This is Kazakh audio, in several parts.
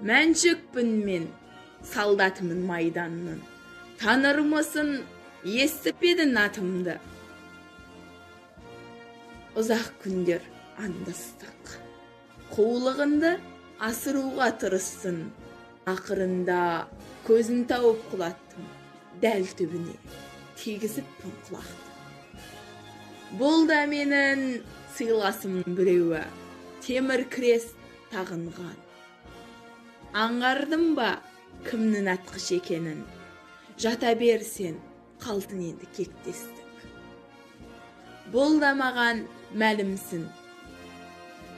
Мәншүкпін мен, солдатымын майданның. Танырмысың, естіп едің атымды. Ұзақ күндер аңдыстық. Қулығыңды асыруға тырыстың. Ақырында көзін тауып құлаттым. Дәл түбіне тигізіппін құлақты. Бұл да менің сыйласымның біреуі, темір крест тағынған. Аңғардың ба кімнің атқыш екенін? Жата бер сен, қалдың енді кектестік. Бұл да маған мәлімсің.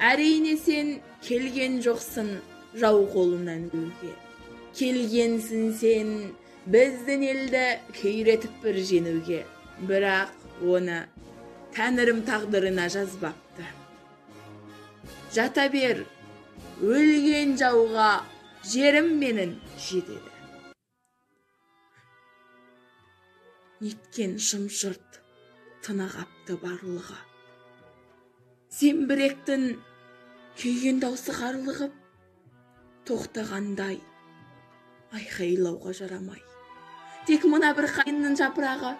Әрине сен келген жоқсың жау қолынан өлуге. Келгенсің сен біздің елді күйретіп бір жеңуге. Бірақ оны тәңірім тағдырына жазбапты. Жата бер, өлген жауға жерім менің жетеді. Неткен жым-жырт тына қапты барлығы. Зеңбіректің күйген даусы қарлығып, тоқтағандай айқайлауға жарамай. Тек мына бір қайыңның жапырағы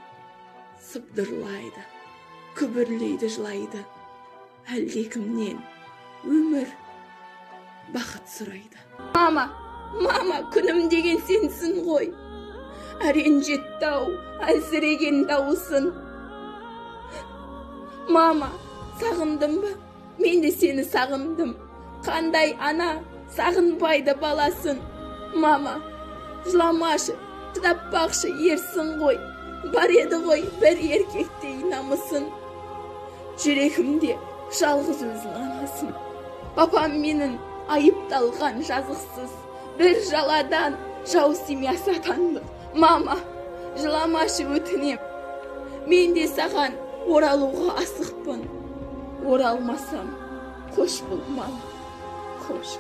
сыбдырлайды, күбірлейді, жылайды. Әлдекімнен өмір бақыт сұрайды. Мама, мама, күнім деген сенсің ғой. Әрең жетті-ау әлсіреген дауысың. Мама, сағындым ба? Мен де сені сағындым. Қандай ана сағынбайды баласын? Мама, жыламашы, шыдап бақшы, ерсің ғой. Бар еді ғой бір еркектей намысын. Жүрегімде жалғыз өзің анасың. Папам менің айыпталған жазықсыз. Бір жаладан жау семьясы атанды. Мама, жыламашы, өтінем. Мен де саған оралуға асықпын. Оралмасам, қош бол, мама, қош.